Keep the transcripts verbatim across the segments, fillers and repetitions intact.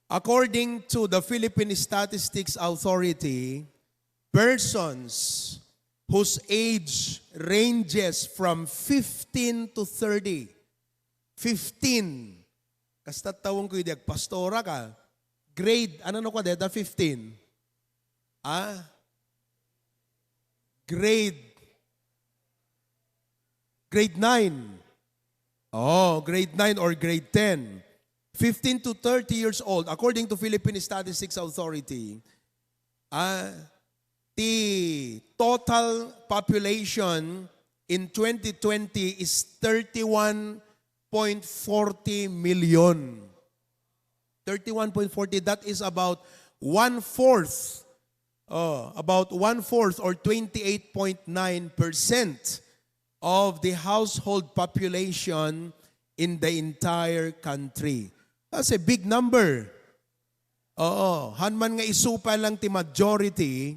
According to the Philippine Statistics Authority, persons whose age ranges from fifteen to thirty. Fifteen. Kasta tawen ko idi agpastora ka. Grade, ano no ka deta fifteen? Ah? Grade. Grade nine. Oh, grade nine or grade ten. Fifteen to thirty years old, according to Philippine Statistics Authority. Ah, the total population in twenty twenty is thirty-one point forty million. Thirty-one point forty, that is about one-fourth, oh, about one-fourth or twenty-eight point nine percent of the household population in the entire country. That's a big number. Oo, han man nga isupa lang ti majority,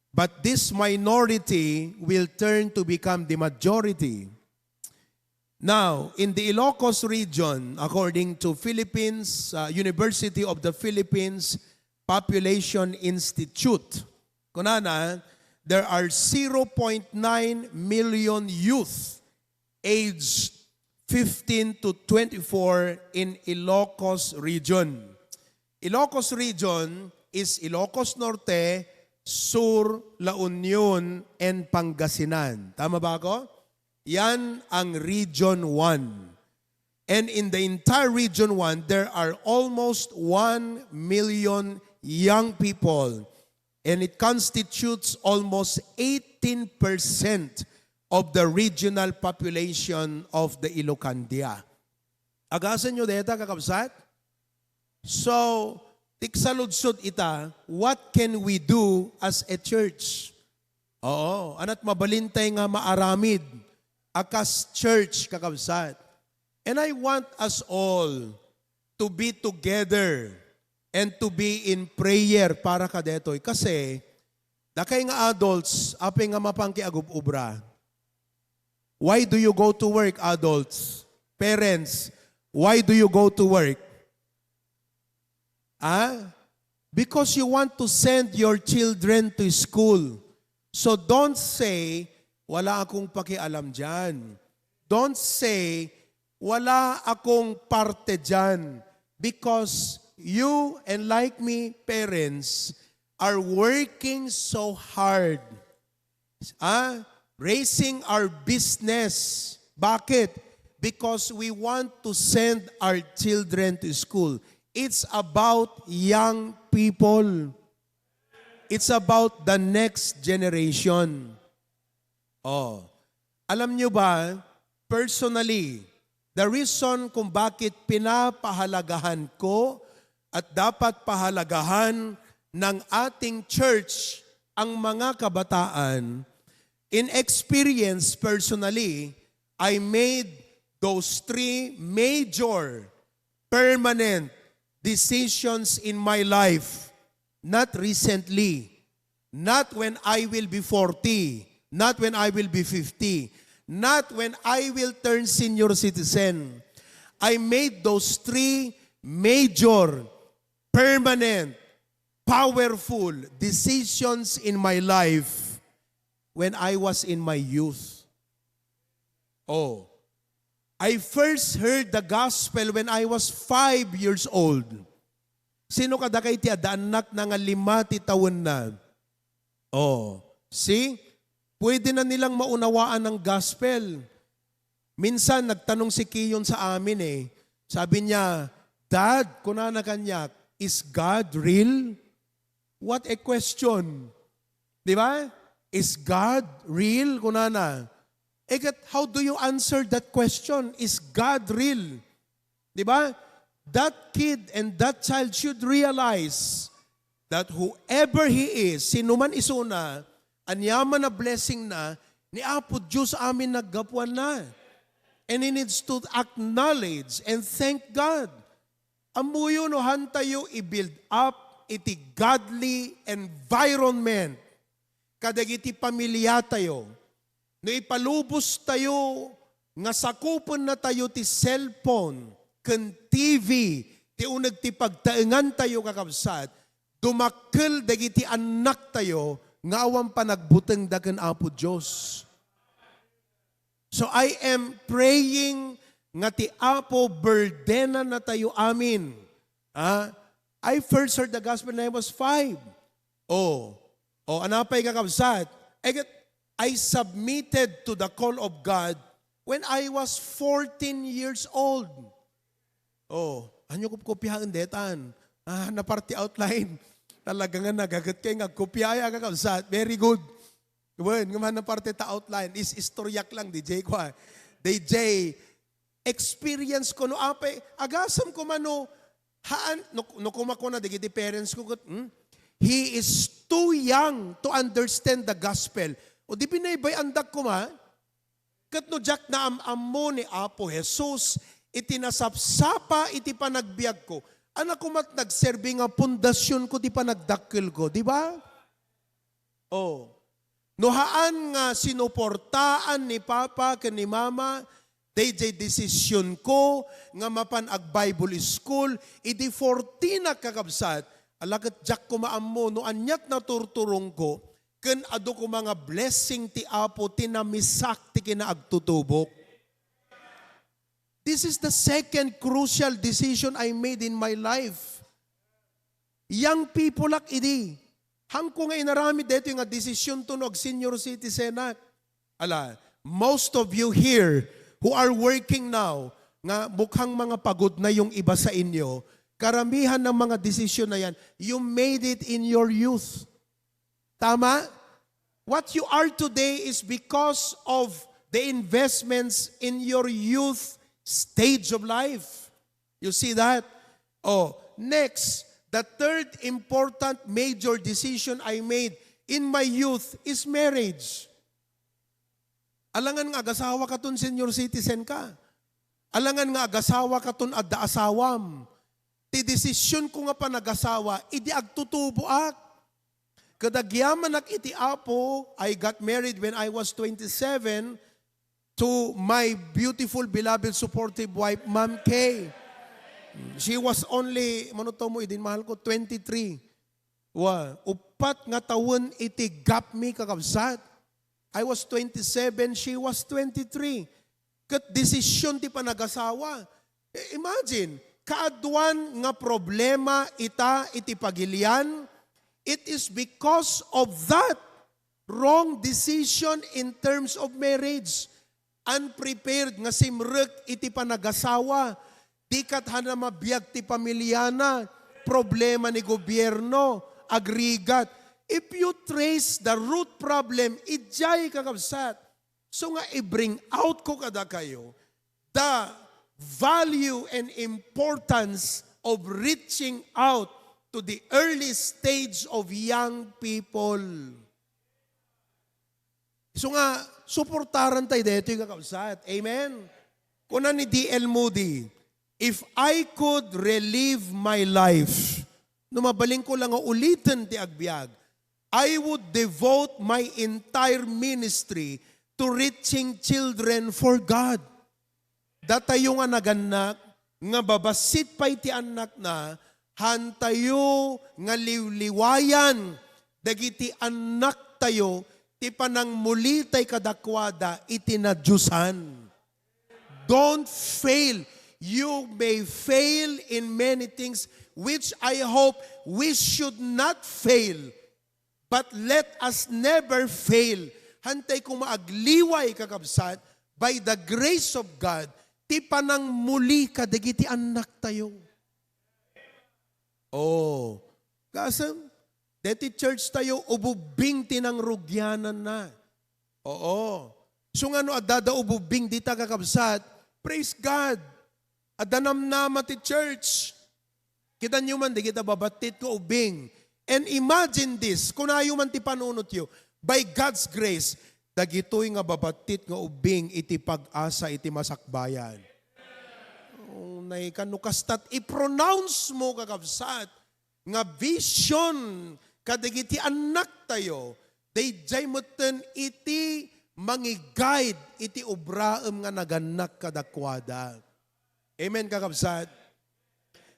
but this minority will turn to become the majority. Now, in the Ilocos region, according to Philippines, uh, University of the Philippines Population Institute, kunana, there are zero point nine million youth aged fifteen to twenty-four in Ilocos region. Ilocos region is Ilocos Norte, Sur, La Union, and Pangasinan. Tama ba ako? Yan ang Region one. And in the entire Region one, there are almost one million young people. And it constitutes almost eighteen percent of the regional population of the Ilocandia. Agasan nyo deta, kakabsat? So, ti kasaludsod ita, what can we do as a church? Oo, ania't mabalintay nga maaramid a kas church, kakabsat. And I want us all to be together and to be in prayer para kadetoy. Kasi, dakay nga adults, apay nga mapan ti agub-ubra. Why do you go to work, adults? Parents, why do you go to work? Ah? Because you want to send your children to school. So don't say, "Wala akong pakialam dyan." Don't say, "Wala akong parte dyan." Because you and like me, parents, are working so hard. Ah, raising our business. Bakit? Because we want to send our children to school. It's about young people. It's about the next generation. Oh. Alam nyo ba, personally, the reason kung bakit pinapahalagahan ko at dapat pahalagahan ng ating church ang mga kabataan, in experience personally, I made those three major permanent decisions in my life, not recently, not when I will be forty, not when I will be fifty, not when I will turn senior citizen. I made those three major, permanent, powerful decisions in my life when I was in my youth. Oh, I first heard the gospel when I was five years old. Sino kadakay ti adda annakna nga lima ti tawenna? Oh, see? Pwede na nilang maunawaan ang gospel. Minsan, nagtanong si Kiyon sa amin eh. Sabi niya, "Dad," kunana kaniak, "is God real?" What a question. Di ba? "Is God real?" kunana. Eh, kat-, how do you answer that question? "Is God real?" Di ba? That kid and that child should realize that whoever he is, sinuman isuna, aniaman a blessing na, ni Apo Diyos amin naggapuanna. And he needs to acknowledge and thank God. Ammoyo no hantayo i-build up iti godly environment kadagiti pamiliatayo, no ipalubostayo nga sakupennatayo ti cellphone ken T V ti uneg ti pagtaengantayo, kakabsat, dumakkel dagiti annaktayo nga awan panagbutengda ken Apo Dios. So I am praying nga ti Apo burdenannatayo amin. Ah, I first heard the gospel when I was five. Oh. Oh, ano pay, kakabsat? I get, I submitted to the call of God when I was fourteen years old. Oh, ano ko kopyaen detan? Ah, naparte outline. Talaga nga nagaget kay nga kopya ay, kakabsat. Very good. Wen, nga man naparte ta outline. Is istoryak lang, D J ko, ah. D J, experience ko, no, apay, agasem ko man, no, haan, no, no, kumakuna, dagiti parents ko, ket, hmm? He is too young to understand the gospel. O di binaybay-andak koma, ket no diak naam-ammo ni Apo Jesus, iti nasapsapa iti panagbiag ko, ana komat nagserbi nga pundasyon ko ti panagdakkel ko, di ba? Oh. No haan nga sinuportaan ni Papa ken ni Mama, dayjay desisyon ko nga mapan ag-Bible school, idi fourteen ak, kakabsat, ala ket diak koma ammo no aniat naturturongko, ken adu koma nga blessing ti Apo ti namisak ti kinaagtutubok. This is the second crucial decision I made in my life. Young people ak idi. Haanko nga inaramid daytoy nga desisyon to no ag-senior citizen ak. Ala, most of you here who are working now, nga mukhang mga pagod na yung iba sa inyo, karamihan ng mga desisyon na yan, you made it in your youth. Tama? What you are today is because of the investments in your youth stage of life. You see that? Oh, next, the third important major decision I made in my youth is marriage. Alangan nga agasawa katon senior citizen ka. Alangan nga agasawa katon adda asawam. Ti desisyon ko nga panagasawa, idi agtutubo ak. Kadagyaman ak iti Apo, I got married when I was twenty-seven to my beautiful, beloved, supportive wife, Ma'am Kay. She was only, mano to mo, idin mahal ko, twenty-three. Wa, upat nga tawen iti gap mi, kakabsat. I was twenty-seven, she was twenty-three. Ket desisyon ti panagasawa. I-, imagine, kaaduan nga problema ita iti pagilian, it is because of that wrong decision in terms of marriage. Unprepared nga simrek iti panagasawa. Di ket hana mabiag ti pamiliana. Problema ni gobierno, agrigat. If you trace the root problem, idiay, kakabsat. So nga i-bring out ko kadakayo the value and importance of reaching out to the early stage of young people. So nga, suportaran tayo daytoy, kakabsat. Amen? Kuna ni D L Moody, "If I could relive my life," no mabalin ko lang nga uliten ti agbiag, "I would devote my entire ministry to reaching children for God." Datayo nga nagannak, nga babassit pay ti annakna, hantayo nga liwliwayan dagiti annaktayo ti panangmulitay kadakuada iti nadiosan. Don't fail. You may fail in many things, which I hope we should not fail. But let us never fail. Hantay koma agliway, kakabsat, by the grace of God, ti panangmuli kadagiti annaktayo. Oh, gasem, deti church tayo, ububbing ti nangrugiananna. Oo. So nga no adda da ububbing dita, kakabsat, praise God. Adda namnama ti church. Kitanyo man, dagita babattit nga ubbing. And imagine this, kunayo man ti panunotyo, by God's grace, dagitoy nga babattit nga ubbing iti pag-asa iti masakbayan. Oh, nay, kano kastat, i-pronounce mo, kakabsat, nga vision kadagiti annaktayo, daydiay metten iti mangi-guide iti ubraem nga nagannak kadakuada. Amen, kakabsat?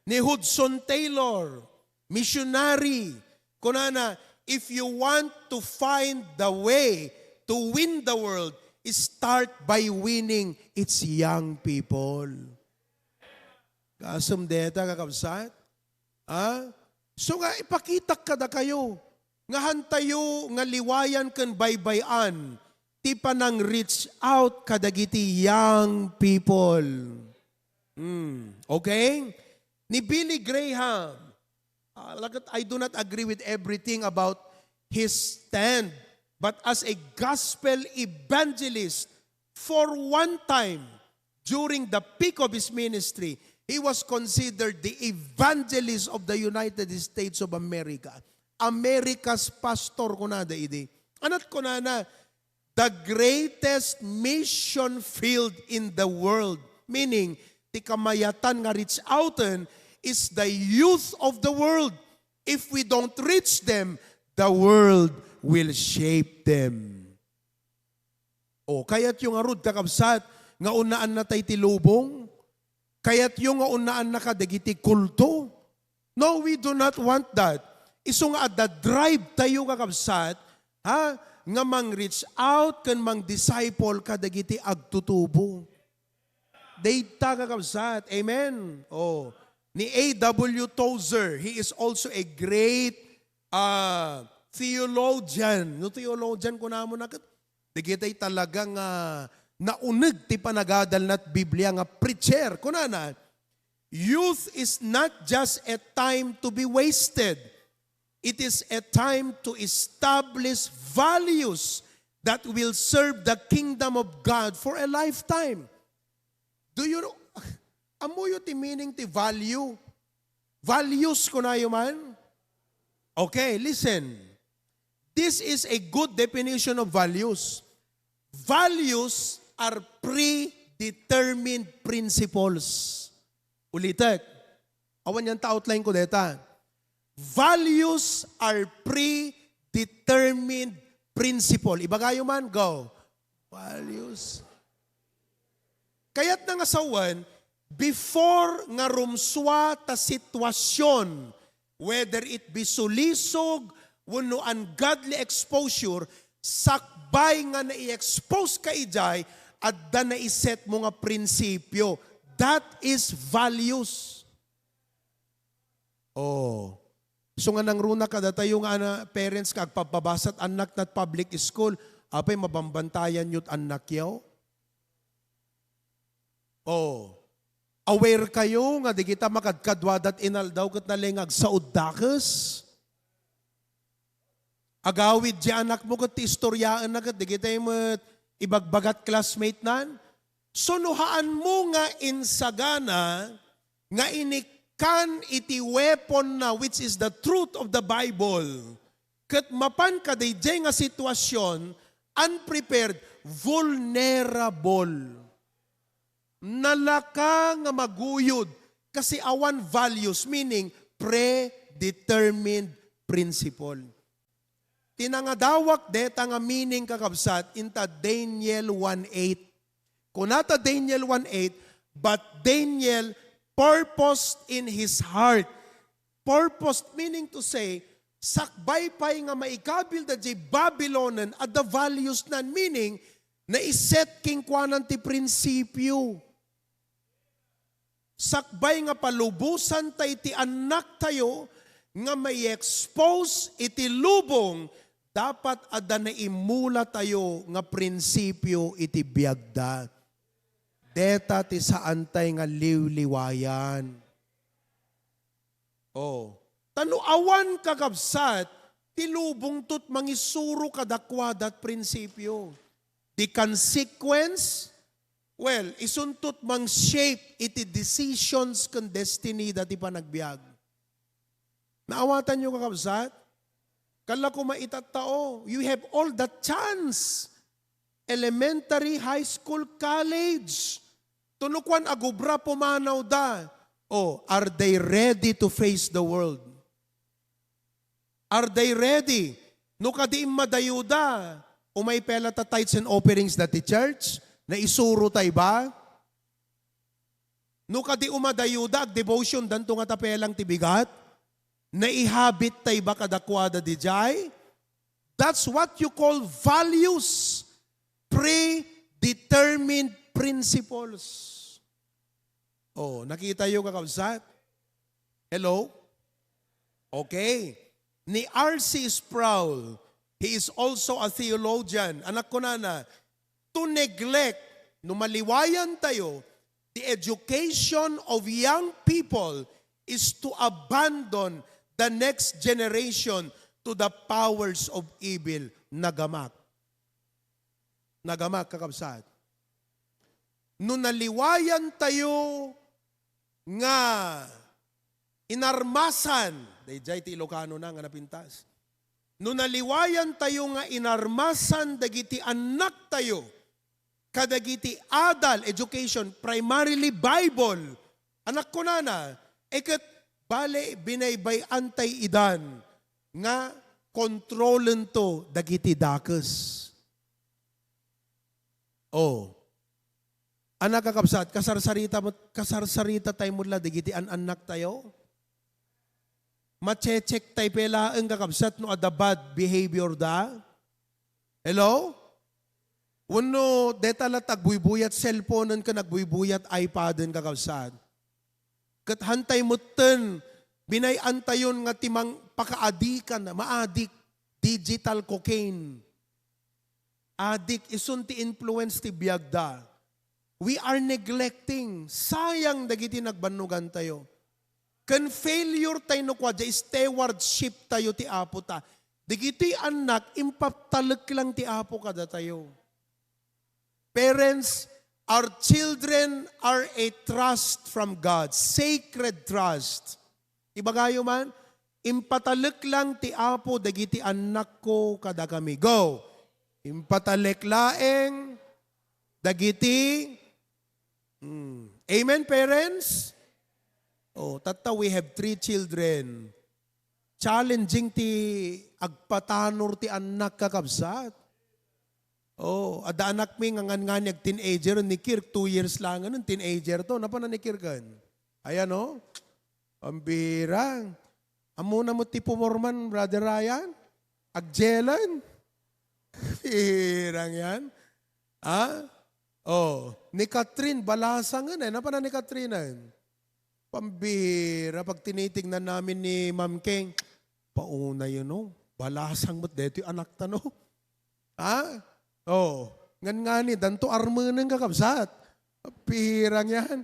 Ni Hudson Taylor, missionary, kunana, "If you want to find the way to win the world, start by winning its young people." Kaasem deta, kakabsat? Ha? So nga, ipakitak kadakayo nga hantayo nga liwayan ken baybay-an ti panang-reach out kadagiti young people. Hmm. Okay? Ni Billy Graham, ah, lakat, I do not agree with everything about his stand, but as a gospel evangelist, for one time, during the peak of his ministry, he was considered the evangelist of the United States of America. America's pastor, kunada idi. Ania't kunana, "The greatest mission field in the world." Meaning, ti kamayatan nga reach outen is the youth of the world. If we don't reach them, the world will shape them. O, kayatyo ngarud, kakabsat, nga unaannatay ti lubong? Kayatyo nga unaannaka dagiti kulto? No, we do not want that. Isu nga adda drive tayo, kakabsat, ha, nga mang-reach out ken mang-disciple kadagiti agtutubo. Dayta, kakabsat. Amen. Oh, ni A W Tozer, he is also a great, ah, theologian. No theologian, kunamon na ket, dagitay talaga nga nauneg ti panagadalna ti Biblia nga preacher. Kunana, "Youth is not just a time to be wasted. It is a time to establish values that will serve the kingdom of God for a lifetime." Do you know? Ammoyo ti meaning ti value? Values, kunayo man? Okay, listen. This is a good definition of values. Values are predetermined principles. Ulitek. Awan yan ta outline ko deta. Values are predetermined principle. Ibagayo man, go. Values. Kayatna nga sawen, before nga rumsua ta sitwasyon, whether it be sulisog wenno ungodly exposure, sakbay nga nai-expose ka idiay, adda naiset mo nga prinsipyo. That is values. Oh. So nga nangruna kadatayo nga ana-, parents nga agpabpabasat annakna ti public school, apay, mabambantayan yo't annakyo? Oh. Aware kayo nga dagita makadkaduadat inaldaw ket nalay nga agsaod dakes? Agawid ti anakmo ket ti istoryaenna ket dagitay met ibagbagat classmate nan. So, no haanmo nga insagana nga inikkan iti weapon na, which is the truth of the Bible, ket mapan ka daydiay nga sitwasyon, unprepared, vulnerable. Nalaka nga maguyod kasi awan values, meaning predetermined principle. Ti nangadawak deta nga meaning, kakabsat, inta Daniel one eight. Kunata Daniel one eight, "But Daniel purposed in his heart." Purposed, meaning to say, sakbay pay nga maikabil daydiay Babilon, adda values nan, meaning, naiset kenkuanan ti prinsipyo. Sakbay nga palubosan tay ti annaktayo nga mai-expose iti lubong, dapat adda naimulatayo nga prinsipyo iti biagda. Deta ti saantay nga liwliwayan. Oh. Ta no awan, kakabsat, ti lubongto't mangisuro kadakuada ti prinsipyo. The consequence, well, isunto't mang-shape iti decisions ken destiny da ti panagbiag. Naawatanyo, kakabsat? Kalla koma itattao, you have all the chance. Elementary, high school, college. Tuno kuan, agubra, pumanawda. Oh, are they ready to face the world? Are they ready? No kadi, immadayuda, umay pay la ta tithes and offerings da ti church? Naisuro tay ba? No kadi umadayuda, ag-devotion danto nga tapelang ti bigat? Naihabit tay ba kadakuada dijay? That's what you call values. Predetermined principles. Oh, nakita yo, kakabsat? Hello? Okay. Ni R C Sproul, he is also a theologian. Anak ko nana, to neglect, no maliwayan tayo, the education of young people is to abandon the next generation to the powers of evil. Nagamak. Nagamak, kakabsat. No naliwayan tayo nga inarmasan, dayjay ti Ilocano na nga napintas. No naliwayan tayo nga inarmasan dagiti annak tayo, kadagiti adal, education, primarily Bible, anak ko nana, e ket bale binaybay-an tay idan nga kontrolento dagiti dakes. Oh. Anak, kakabsat, kasarsarita met, kasarsarita tayo met la dagiti an-annak tayo? Ma-check tayo pay laeng, kakabsat, no adda bad behavior da? Hello? Wenno deta la ti agbuybuyat cellphone-en ken agbuybuyat iPad-en, kakabsat? Ket hantay metten, binay-antayon nga ti mang-, pakaadikan, maadik, digital cocaine. Adik, isun ti influence ti biagda. We are neglecting. Sayang dagiti nagbannogantayo. Ken failure tayo no kua, stewardship tayo ti Apo ta. Dagiti annak, impatalek lang ti Apo kadatayo. Parents, our children are a trust from God, sacred trust. Ibagayo man, impatalek lang ti Apo dagiti annakko kadakami. Go! Impatalek laeng dagiti, mm. Amen, parents? Oh, tatta, we have three children. Challenging ti agpatanor ti annak, kakabsat. Oh, adda anakmi nga ngan-ngani ag-teenager, ni Kirk, two years langen, teenager to, napana ni Kirk ken. Ayan, oh. Pambira. Ammona met ti pumorman, Brother Ryan? Agjelen? Pirang yan. Ha? Oh, ni Catherine, balasangen, eh. Napana ni Catherine, eh? Pambira, pag tinitingnan namin ni Ma'am Keng, pauna yun, no? Balasang met detoy anak ta, no? Ha? Oh, ngan ngani, danto armenen, kakabsat. Pirang yan.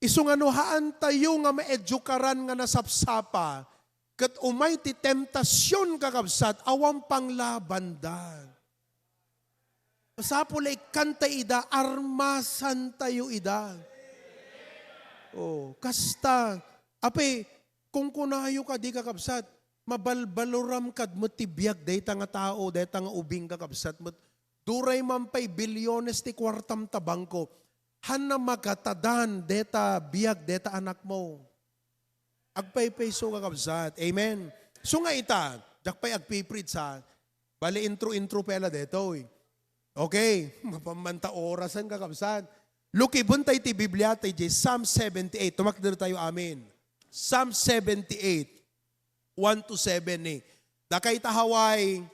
Isu nga no haan tayo nga maedukaran nga nasapsapa, ket umay ti temptasion, kakabsat, awan panglabanda. Masapul a ikkanta ida, armasan tayo ida. Oh, kasta. Apay, kung kunayo kadi, kakabsat, mabalbaluram kad met ti biag dayta nga tao, dayta nga ubing, kakabsat, met duray man pay bilyones ti kuartam ta bangko. Hanna magatadan deta biag deta anakmo. Agpaypayso, kakabsat. Amen. So nga ita, diak pay agpipritsa, bali intro-intro pay la detoy. Okay, mapammanta orasan, kakabsat. Lukiben tayo ti Biblia, tayo di Psalm seventy-eight. Tumakder tayo, amen. Psalm seventy-eight, one to seven ni. Dakay ta Hawaii,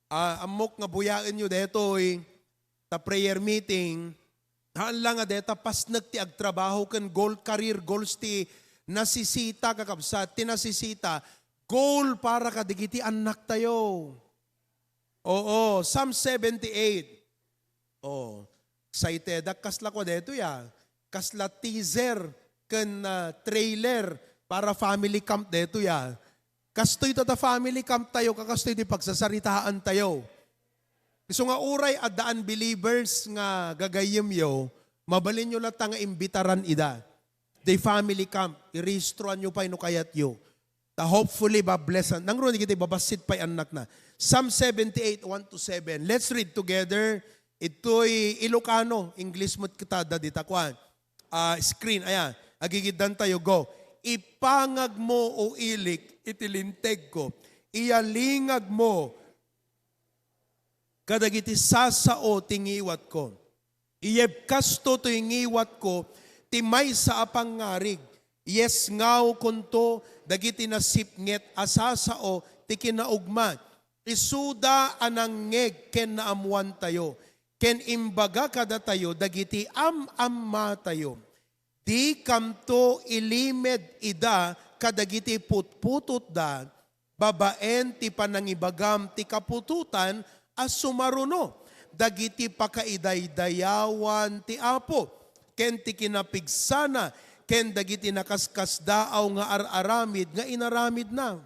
ah, ammok nga buyaen yo detoy, ta prayer meeting, haan la nga deta pasnek ti agtrabaho ken goal, career goals ti nasisita, kakabsat, ti nasisita, goal para kadagiti annak tayo. Oo, Psalm seventy-eight. Oh, excited ak. Kasla ko detoy, ah. Kasla teaser ken, ah, trailer para family camp detoy, ah. Kastoy ta, ta family camp tayo, kakastoy ti pagsasaritaan tayo. Isu nga uray adda unbelievers nga gagayyemyo, mabalinyo latta nga imbitaran ida. Di family camp, irehistroanyo pay no kayatyo. Ta hopefully, bablesan. Nangruno dagiti babassit pay annakna. Psalm seventy-eight, one to seven. Let's read together. Itoy Ilocano, English met kita, dita kuan. Ah, screen, aya. Agigiddan tayo, go. Ipangagmo, o ilik, iti lintegko. Iyalingagmo kadagiti sasao ti ngiwatko. Iyebkasto toy ngiwatko ti maysa a pangngarig. Yes, ngawkonto dagiti nasipnget a sasao ti kinaugma. Isuda a nangngeg ken naammoantayo, ken imbaga kadatayo dagiti am-ammatayo. Dikamto ilimed ida kadagiti putputotda, babaen ti panangibagam ti kaputotan a sumaruno dagiti pakaidaydayawan ti Apo, ken ti kinapigsana, ken dagiti nakaskasdaaw nga ar-aramid nga inaramidna.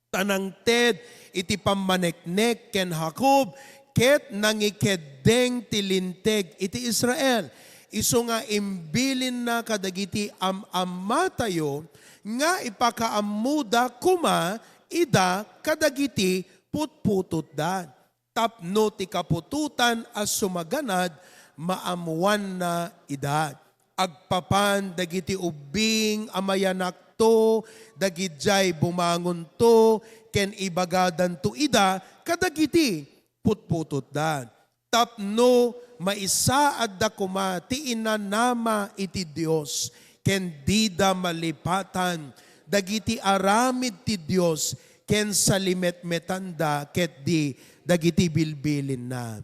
Ta nangted iti pammaneknek ken Jacob, ket nangikeddeng ti linteg iti Israel. Isu nga imbilinna kadagiti am-ammatayo nga ipakaammoda koma ida kadagiti putputotda, tapno ti kaputotan a sumaganad maammoanna ida. Agpapan dagiti ubbing a mayanakto dagidiay bumangonto ken ibagadanto ida kadagiti putputotda, tapno maisaadda koma ti inanama iti Dios, ken dida malipatan dagiti aramid ti Dios, ken salimetmetanda ketdi dagiti bilbilinna.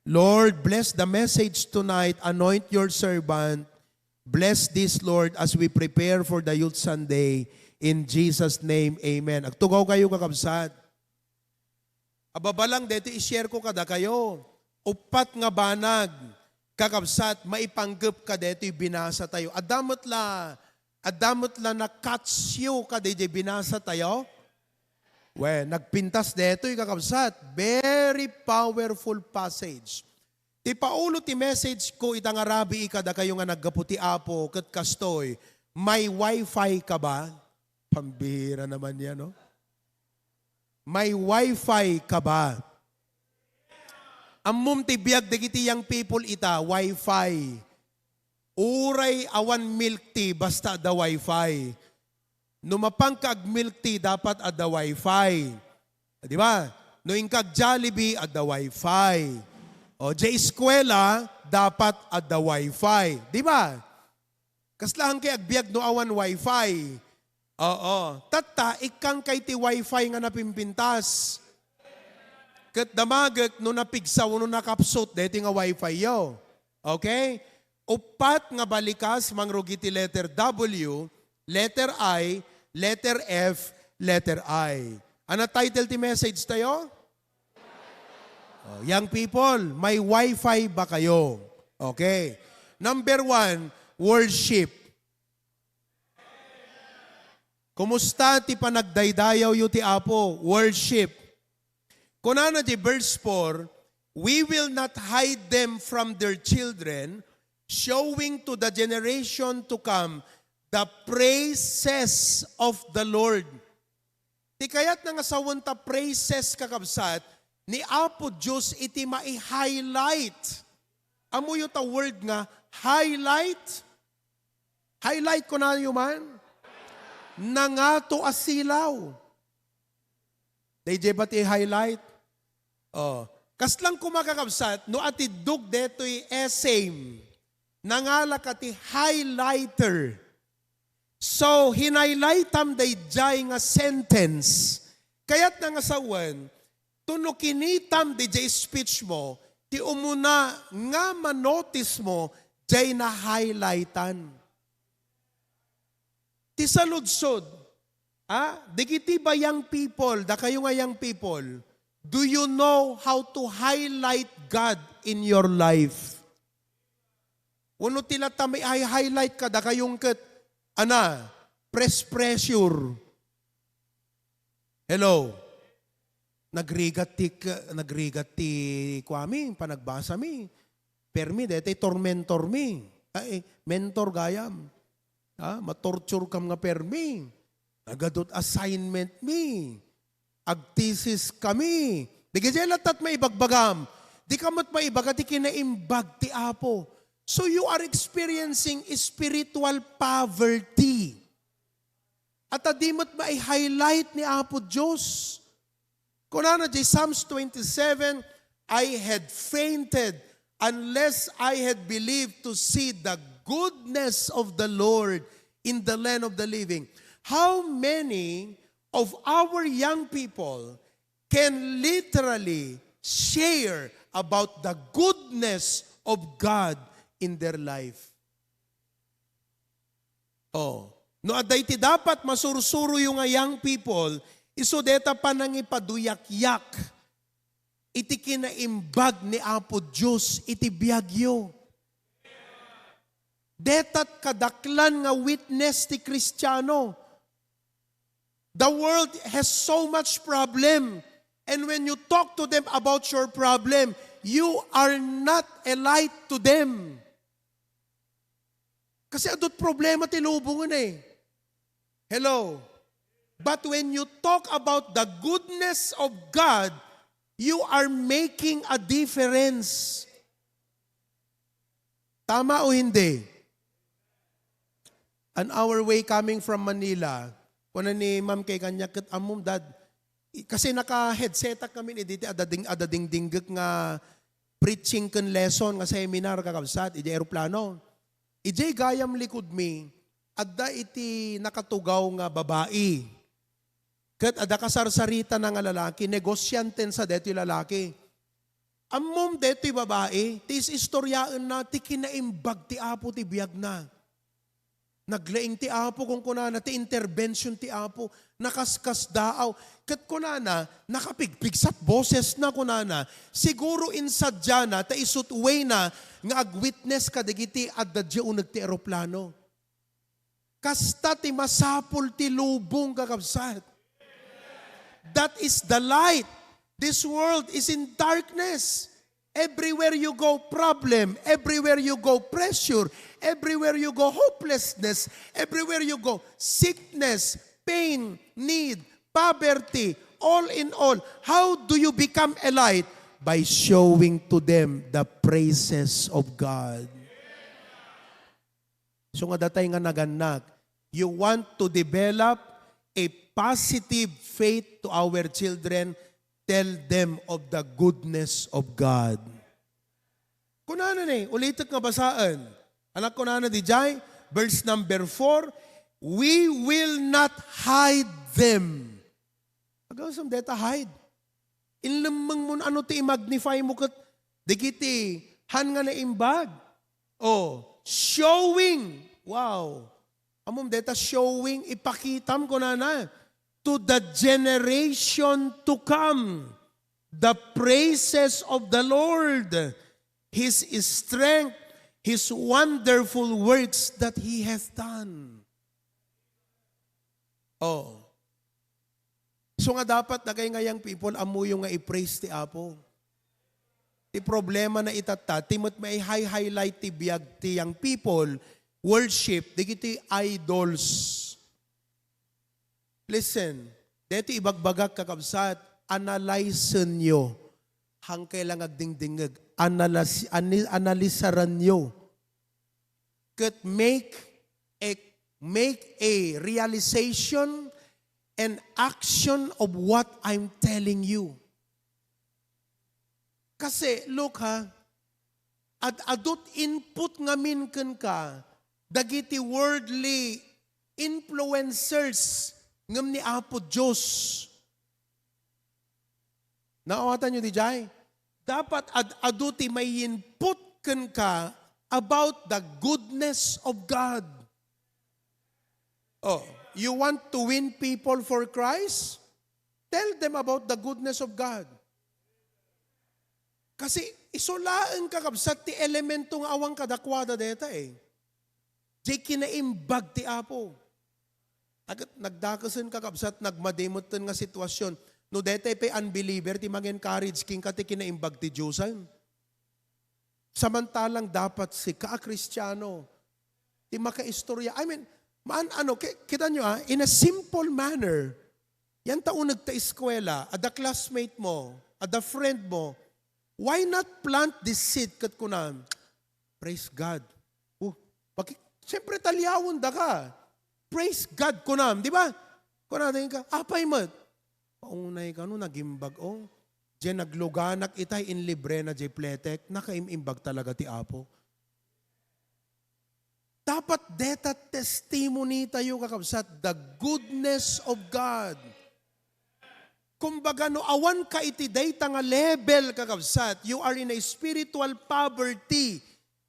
Lord, bless the message tonight. Anoint your servant. Bless this, Lord, as we prepare for the Youth Sunday. In Jesus' name, amen. Agtugaw kayo, kakabsat. Ababalang deti i-share ko kadakayo. Uppat nga banag, kakabsat, maipanggep ka deti binasa tayo. Adda met la, adda met la na-catch you ka deti binasa tayo. We, nagpintas detoy, kakabsat. Very powerful passage. Ti paulo ti message ko ita nga rabii kadakayo nga naggapu ti Apo ket kastoy, may wifi ka ba? Pambira naman yan, no? May wifi ka ba? Ammom ti biag dagiti young people ita, wifi. Uray awan milk tea, basta adda wifi. No mapanka ag-milk tea, dapat adda wifi. Di ba? No inka ag-Jollibee, adda wifi. O, di eskwela, dapat adda wifi. Di ba? Kasla kay agbiag no awan wifi? Oo. Tatta, ikkan kay ti wifi nga napimpintas. Ket damagek no napigsa wenno nakapsut deti nga wifi yo. Okay? Uppat nga balikas mangrugi ti letter W, letter I, letter F, letter I. Ano title ti message tayo? Oh, young people, may wifi ba kayo? Okay. Number one, worship. Kumusta ti panagdaydayawyo ti Apo? Worship. Kunana di verse four, "We will not hide them from their children, showing to the generation to come the praises of the Lord." Ti kayatna nga sawen ta praises, kakabsat, ni Apo Dios iti mai-highlight. Ammoyo ta word nga highlight? Highlight kunayo man? Nangato a silaw. Daydiay ba ti highlight? Oh. Kaslang koma, kakabsat, no atiddog detoy essay, nangala ka ti highlighter. So, hinighlightam daydiay nga sentence. Kayatna nga sawen, to no kinitam daydiay speech mo, ti umuna nga manotice mo, diay na-highlightan. Ti saludsod, ah, dagiti ba young people, dakayo nga young people, do you know how to highlight God in your life? Wenno ti latta mai-highlight kadakayo ket, ana, press pressure. Hello? Nagrigat ti k-, nagrigat ti kuami, panagbasami. Permi, daytoy tormentor mi. Ay, mentor gayam. Ah, matorture kam nga permi. Nagadut assignment mi. Agthesis kami. Dagiti latta ti maibagbagam. Dika met maibaga ti kinaimbag ti Apo. So you are experiencing spiritual poverty. At adi met mai-highlight ni Apo Dios. Kunana di Psalms twenty-seven, "I had fainted unless I had believed to see the goodness of the Lord in the land of the living. How many of our young people can literally share about the goodness of God in their life? Oh, no adda iti dapat masursuroyo nga young people, isu deta panangipaduyakyak iti kinaimbag ni Apo Dios iti biagyo. Detat kadaklan nga witness ti Kristiano. The world has so much problem. And when you talk to them about your problem, you are not a light to them. Kasi adut problema ti lubongen eh. Hello? But when you talk about the goodness of God, you are making a difference. Tama o hindi? On our way coming from Manila, kuna ni Ma'am kay kanya, "Ket ammom, Dad," i-, kasi naka-headsetak kami ni diti, adda ding-, adda dingdinggek nga preaching ken lesson nga seminar, kakabsat, idiay eroplano. Idiay gayam likudmi, adda iti nakatugaw nga babai. Ket adda kasarsaritana nga lalaki, negosianten sa detoy lalaki. Ammom detoy babai, ti is-istoriaenna ti kinaimbag ti Apo ti biagna. Naglaing ti Apo, kunkunana, ti intervention ti Apo, nakaskasdaaw. Ket kunana, nakapigpigsat bosesna, kunana, siguro insadiana ta isut' wayna nga agwitness kadagiti adda diay uneg ti eroplano. Kasta ti masapul ti lubong, kakabsat. That is the light. This world is in darkness. Everywhere you go, problem. Everywhere you go, pressure. Everywhere you go, hopelessness. Everywhere you go, sickness, pain, need, poverty. All in all, how do you become a light? By showing to them the praises of God. So nga datay nga nagannak, you want to develop a positive faith to our children, tell them of the goodness of God. Kunana ni, ulitek nga basaen. Anak, kunana didiay, verse number four, "We will not hide them." Agasem deta hide. Inlemmeng mo no ania ti i-magnify mo ket dagiti han nga naimbag. Oh, showing. Wow. Ammom deta showing, ipakitam kunana, to the generation to come, the praises of the Lord, His strength, His wonderful works that He hath done. Oh. So nga dapat dagay nga young people, ammoyo nga i-praise ti Apo. Ti problema na itatta, ti met maihay-highlight ti biag ti young people, worship, dagiti idols. Listen, deti ibagbagak, kakabsat, analysenyo. Hangkay lang agdingdingeg. Analas-, ani-, analisaranyo. Ket make a, make a realization and action of what I'm telling you. Kasi, look ha, ad-adut input ngamin kenka dagiti worldly influencers ngem ni Apo Dios. Naawatanyo diay? Dapat ad-adu ti mai-input kenka about the goodness of God. Oh, you want to win people for Christ? Tell them about the goodness of God. Kasi isu laeng, kakabsat, ti elemento nga awan kadakuada deta eh. Diay kinaimbag ti Apo. Agek, nagdakesen, kakabsat, nagmadi metten nga sitwasyon. No detay pay unbeliever ti mang-encourage kenka ti kinaimbag ti Diosan. Samantalang dapat sika a Kristiano ti makaistorya. I mean, maan-, ano, ki-, kitanyo, ah, in a simple manner, yanta uneg ta eskuela, adda classmate mo, adda friend mo, why not plant this seed ket kunam, "Praise God." Oh, paki-, siyempre, ta liawen daka. "Praise God," kunam, di ba? Kunam, "Apay met?" "Paunay kano, nagimbag, oh. Diay nagluganak itay, inlibrena diay pletek. Nakaim-imbag talaga ti Apo." Dapat deta testimony tayo, kakabsat, the goodness of God. Kumbaga, no awan ka iti dayta nga level, kakabsat, you are in a spiritual poverty.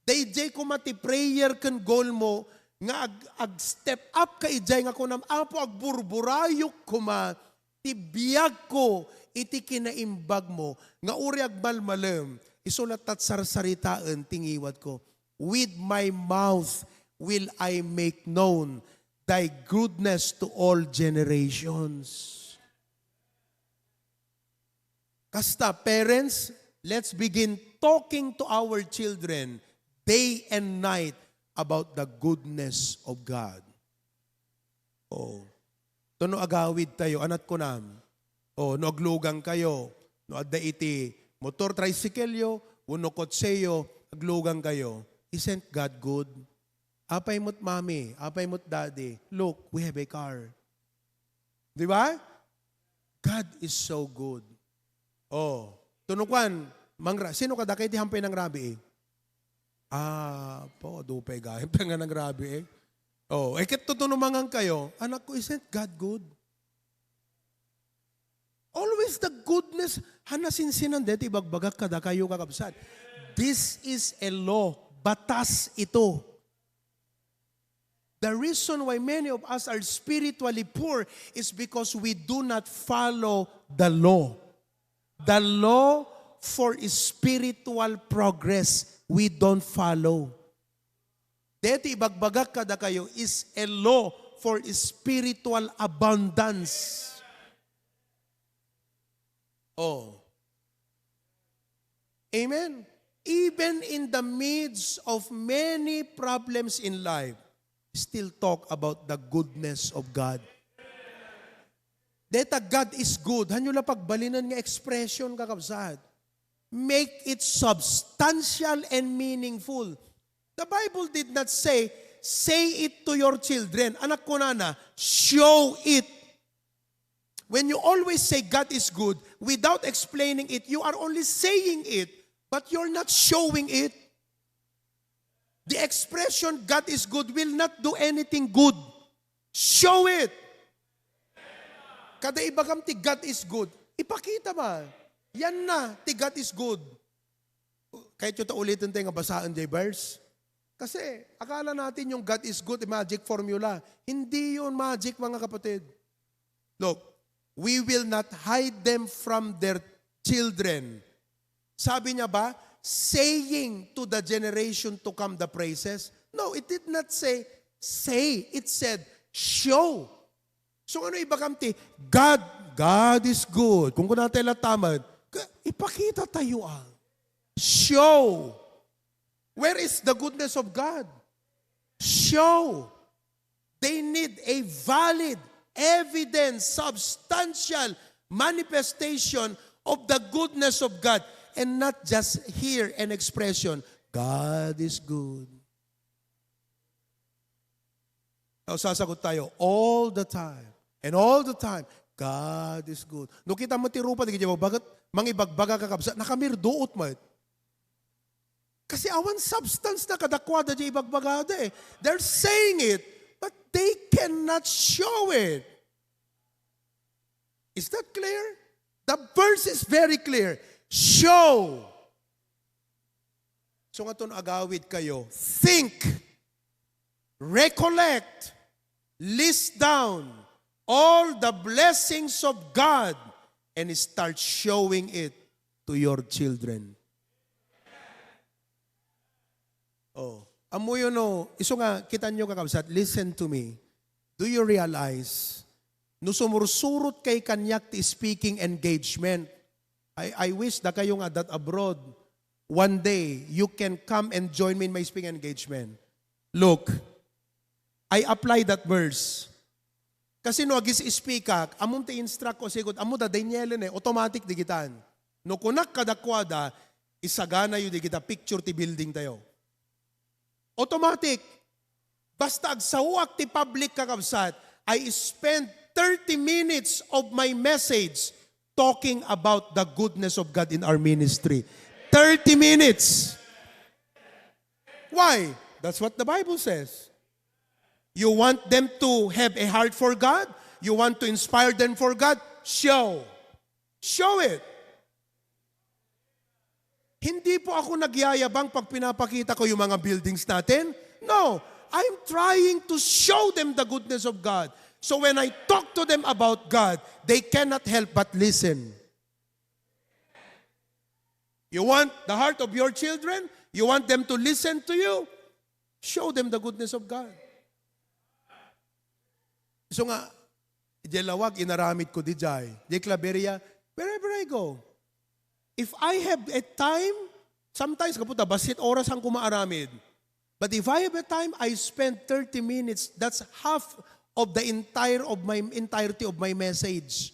Dayjay koma ti prayer ken goal mo nga ag-, ag-step up ka idiay nga kunam, "Apo, agburburayok koma ti biagko iti kinaimbag mo, nga uri agmalmalem, isu latta sarsaritaen ti ngiwatko. With my mouth will I make known thy goodness to all generations." Kasta, parents, let's begin talking to our children day and night about the goodness of God. Oh. To no agawid tayo, anat kunam. Oh, no aglugang kayo, no adda iti motor, tricycle yo, wenno kotse yo, aglugang kayo. Isn't God good? Apay mo't mommy, apay mo't daddy, look, we have a car. Di ba? God is so good. Oh, to no kuan, mangra-, sino kadakayo ti hampay nangrabii? Ah, po, dupay gayam nga nangrabii. Oh, eh, ket to no mangan kayo, anak ko, isn't God good? Always the goodness, ha nasinsinan deti ibagbagak kadakayo, kakabsat. This is a law. Batas ito. The reason why many of us are spiritually poor is because we do not follow the law. The law for spiritual progress, we don't follow. Deti ibagbagak kadakayo is a law for spiritual abundance. Oh. Amen. Even in the midst of many problems in life, still talk about the goodness of God. Deta God is good. Hanyo la pagbalinen nga expression, kakabsat. Make it substantial and meaningful. The Bible did not say, "Say it to your children." Anak, kunana, "Show it." When you always say God is good, without explaining it, you are only saying it, but you're not showing it. The expression "God is good" will not do anything good. Show it. Kada ibagam ti "God is good," ipakita man. Yan na, ti "God is good. Kayatyo ta uliten tayo nga basaen jay verse? Kasi akala natin yung "God is good", magic formula. Hindi yun magic, mga kapatid. Look, "We will not hide them from their children." Sabi niya ba, "Saying to the generation to come the praises"? No, it did not say, "Say." It said, "Show." So, ano ibagam ti, "God, God is good"? Kung kunana tayo latta man, ka-, ipakita tayo, ah. Show. Where is the goodness of God? Show. They need a valid, evidence, substantial manifestation of the goodness of God, and not just hear an expression, "God is good." O, sasagot tayo, all the time. And all the time, "God is good." No kita mo ti rupa, di ka bagbagat, mangibagbaga ka, kabsa, nakamagduot met. Kasi awan substance na kadakuada di ibagbagada eh. They're saying it, but they cannot show it. Is that clear? The verse is very clear. Show. So, nga ton agawid kayo, think, recollect, list down all the blessings of God and start showing it to your children. Oh, ammoyo no, isu nga, kitanyo, kakabsat, listen to me. Do you realize, no sumursurot kay kaniak ti speaking engagement, I, I wish dakayo nga adda abroad, one day, you can come and join me in my speaking engagement. Look, I apply that verse. Kasi no agis-speakak, ammom ti instruct ko, sigud, ammo da Daniel ne, automatic digitan. No kunak kadakuada, isaganayo digita picture ti building tayo. Automatic. Basta agsaoak ti public, kakabsat, I spend thirty minutes of my message talking about the goodness of God in our ministry. Thirty minutes. Why? That's what the Bible says. You want them to have a heart for God? You want to inspire them for God? Show. Show it. Hindi po ako nagyayabang pag pinapakita ko yung mga buildings natin. No, I'm trying to show them the goodness of God. So when I talk to them about God, they cannot help but listen. You want the heart of your children? You want them to listen to you? Show them the goodness of God. So nga, diay lawag, inaramid ko diay. Diay Claveria, wherever I go. If I have a time, sometimes, kaputa, basit oras ang kumaaramid. But if I have a time, I spend thirty minutes. That's half of the entire of my entirety of my message.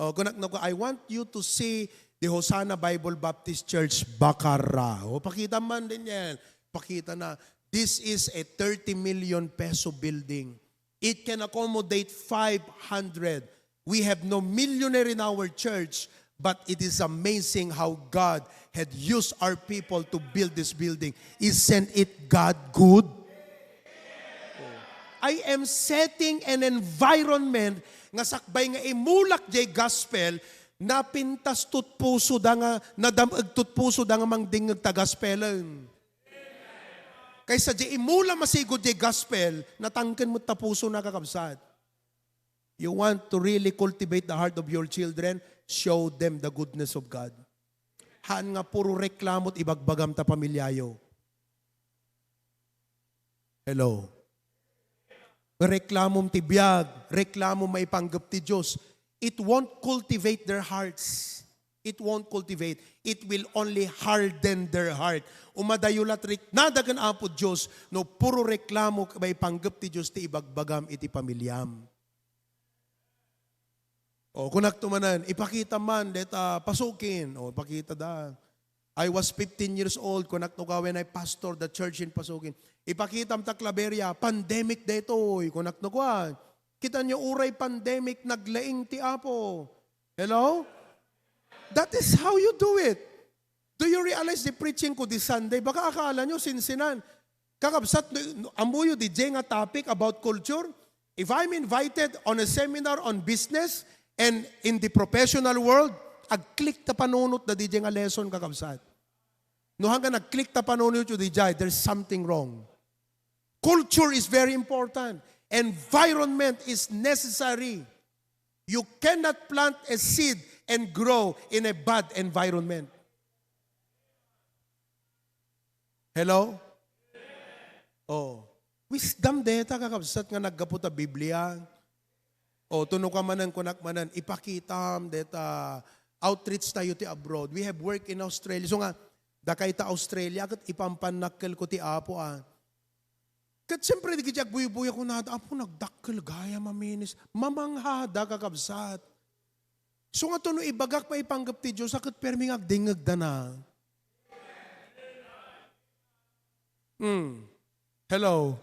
Oh, kunak no, I want you to see the Hosanna Bible Baptist Church Bacarra. Oh, pakita man din yan. Pakita na. This is a thirty million peso building. It can accommodate five hundred. We have no millionaire in our church, but it is amazing how God had used our people to build this building. Isn't it God good? I am setting an environment nga sakbay nga imulak jay gospel, napintas tutpuso da nga, nadam-eg tutpuso da nga mangdingngeg ta gospelen. Kaysa jay imula masigud jay gospel, natangken met ta puso na, kakabsat. You want to really cultivate the heart of your children? Show them the goodness of God. Haan nga puro reklamo ti ibagbagam ta pamilyayo. Hello? Reklamom ti biag, reklamom maipanggep ti Dios. It won't cultivate their hearts. It won't cultivate. It will only harden their heart. Umadayo la ti riknada ken Apo Dios no puro reklamo maipanggep ti Dios ti ibagbagam iti pamiliam. O, kunak to manen, ipakita man deta Pasukin. O, ipakita da. I was fifteen years old, kunak no ka, when I pastor the church in Pasukin. Ipakitam ta Claveria, pandemic detoy, kunak no ka. Kita nyo, uray pandemic, naglaing ti Apo. Hello? That is how you do it. Do you realize the preaching ko this Sunday? Baka akala nyo, sinsinan. Kakabsat, no, no, ammoyo diay nga topic about culture? If I'm invited on a seminar on business and in the professional world, ag-click ta panunot da diay nga lesson, kakabsat. No, hanggang nag-click ta panunot yu diay, there's something wrong. Culture is very important. Environment is necessary. You cannot plant a seed and grow in a bad environment. Hello? Oh. Wisdom deta, kakabsat, nga naggapu ta Biblia. Oh, tuno ka manen, kunak manen, ipakitam deta outreach tayo ti abroad. We have work in Australia. So nga, dakay ta Australia, ket ipampannakkel ko ti Apo, ah. Ket siyempre, di kiti agbuybuya kunada, "Apo, nagdakkel gayam a minis." Mamanghada, kakabsat. So nga to, no ibagak maipanggep ti Dios, a ket permi nga agdingngegda na. Hmm. Hello?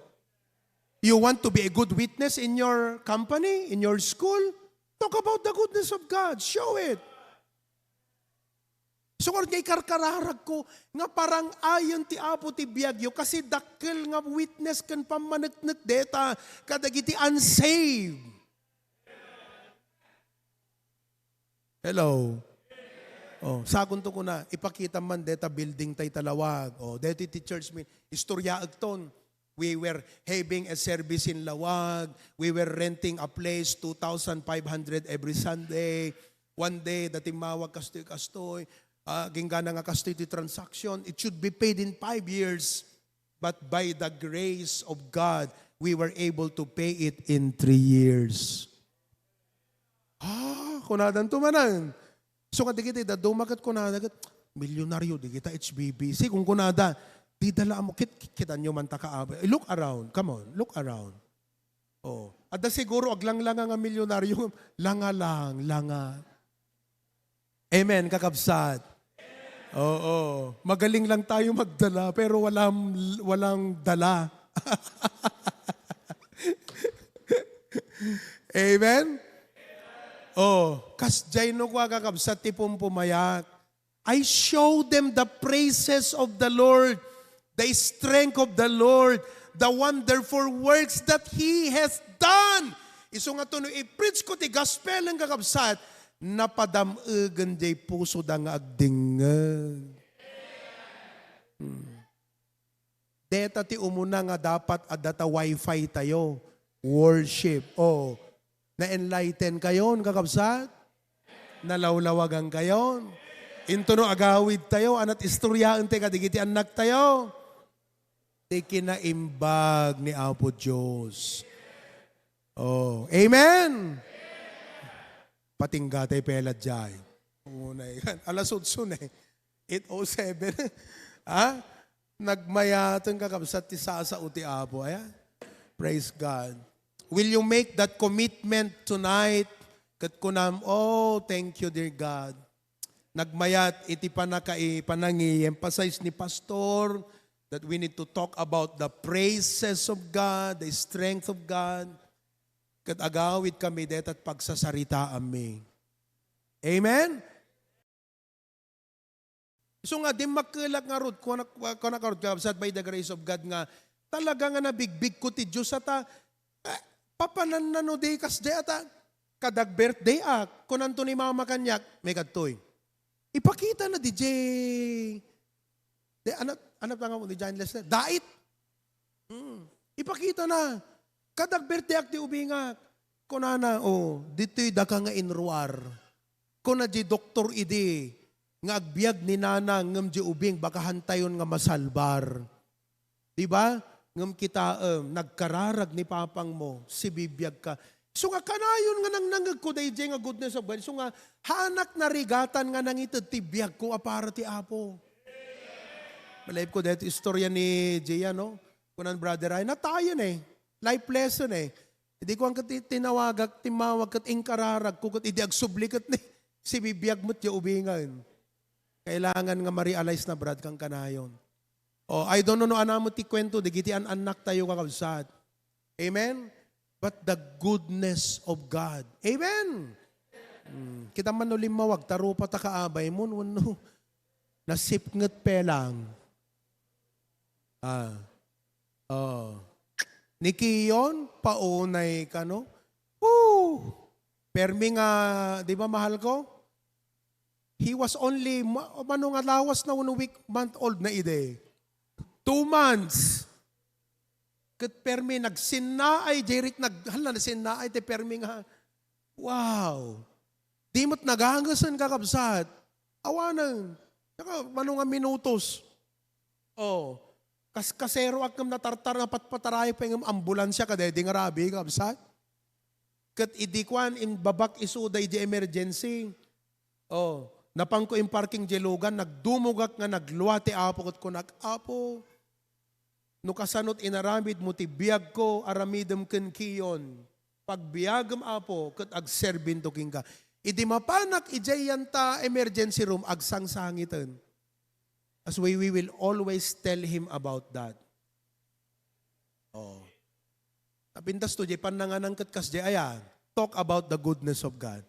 You want to be a good witness in your company, in your school? Talk about the goodness of God. Show it. So, nga ikarkararag ko, nga parang ayon ti Apo ti biagyo, kasi dakkel nga witness ken pammaneknek deta kadagiti unsaved. Hello? Oh, sagunto kuna, ipakita man deta building tay ta lawag. Oh, deti ti church mi, istoryaek ton. We were having a service in Lawag. We were renting a place, two thousand five hundred every Sunday. One day, da timmawag kastoy, kastoy. Ah, ginggana nga kastoy ti transaction. It should be paid in five years. But by the grace of God, we were able to pay it in three years. Ah, kunadan to manan. So, kadagiti dadduma ket kunada ket, "Milyonaryo, di kita H B B C." Kunkunada, "Dida la ammo, kit-, kit-, kitanyo man ta kaabay." Look around. Come on, look around. Oh. Adda siguro aglanglanga nga milyonaryo, langa lang, langa. Amen, kakabsat. Oo. Magaling lang tayo magdala, pero walang, walang dala. Amen? Oh, kasjay no kua, kakabsat, ti pumpumayak. I show them the praises of the Lord. the strength of the Lord, the wonderful works that He has done. Isu nga no i-preach ko ti gospel, kakabsat, napadam-egen diay pusoda nga agdengngeg. Hmm. Deta ti umuna nga dapat adda ta wifi tayo. Worship. Oh, na-enlighten kayon, kakabsat? Nalawlawagan kayon? Intono agawid tayo, anat istoryaen tayo kadagiti annak tayo. Ti kinaimbag ni Apo Dios. Oh, amen! Patingga tay pela diay. Unay kan. Alas otso na eh. Eight oh seven. Ha? Nagmayaten, kakabsat, ti sasao ti Apo. Ayan. Praise God. Will you make that commitment tonight? Ket kunam, "Oh, thank you, dear God." Nagmayat iti panaka-, panangi-emphasize ni Pastor that we need to talk about the praises of God, the strength of God. Ket agawid kami deta pagsasaritaanmi. Amen? Isu nga, dimmakkelak ngarud, kunak-, kunak ngarud, kabsat, by the grace of God nga, talaga nga nabigbigko ti Dios, ata, eh, papananna no di kasdiay, ata, kadag birthday ak, kunanto ni mama kaniak, "May kadtoy. Ipakita na, D J." Di, ano, ano pa nga mo, di John Lester? Dait. Hmm. Ipakita na. Kadag birthday ak ti ubingak. Kunana, "Oh, ditoy daka nga inruar." Kuna di doktor idi nga agbiag ni nana ngem di ubing baka hantayon nga masalbar. Di ba? Ngem kitaem, nagkararag ni papang mo, sibibiag ka. Isu nga kanayon nga nangnangegko daydiay nga goodness of God. Isu nga hanak narigatan nga nangited ti biagko a para ti Apo. Malipko daytoy istorya ni Gia, no? Kunan Brother Ryan, natayen eh. Life lesson eh. Idi kuan ket ti-, tinawagak, timmawag ket inkararagko ket idi agsubli ket ni, sibibiag met diay ubingen. Kailangan nga ma-realize na, Brad, kankanayon. Oh, I don't know no anam ti kuento, dagiti an-annak tayo, kakabsat. Amen? But the goodness of God. Amen? Hmm. Kita man no limmawag, ta rupa ta kaabay mo, wenno nasipnget pelang. Ah. Oh. Ni Kiyon, paunay ka, no? Woo! Permi nga, di ba, mahal ko? He was only, ma-, mano nga lawas na, one week, month old na idi. Two months. Ket permi, nagsinnaay, Jeric, nag-, hala, nasinnaay, ti permi nga, wow! Di met nagangesen, kakabsat. Awanen. Saka, mano nga minutos. Oh, kas-, kaseroak ngem natartar, napatpataray pay ngem ambulansya kadaydi nga rabii, kabsat. Ket idi kuan, imbabak isuda idi emergency. Oh, napanko imparking diay lugan, nagdumogak nga naglua ti Apo ket kunak, "Apo, no kasano ti inaramidmo ti biagko, aramidem ken Kiyon. Pagbiagem, Apo, ket agserbinto kenka." Idi mapanak idiay yanta emergency room, agsangsangiten. As we, we will always tell him about that. Oh. Napintas to, diay pannanganan ket kasdiay aya. Talk about the goodness of God.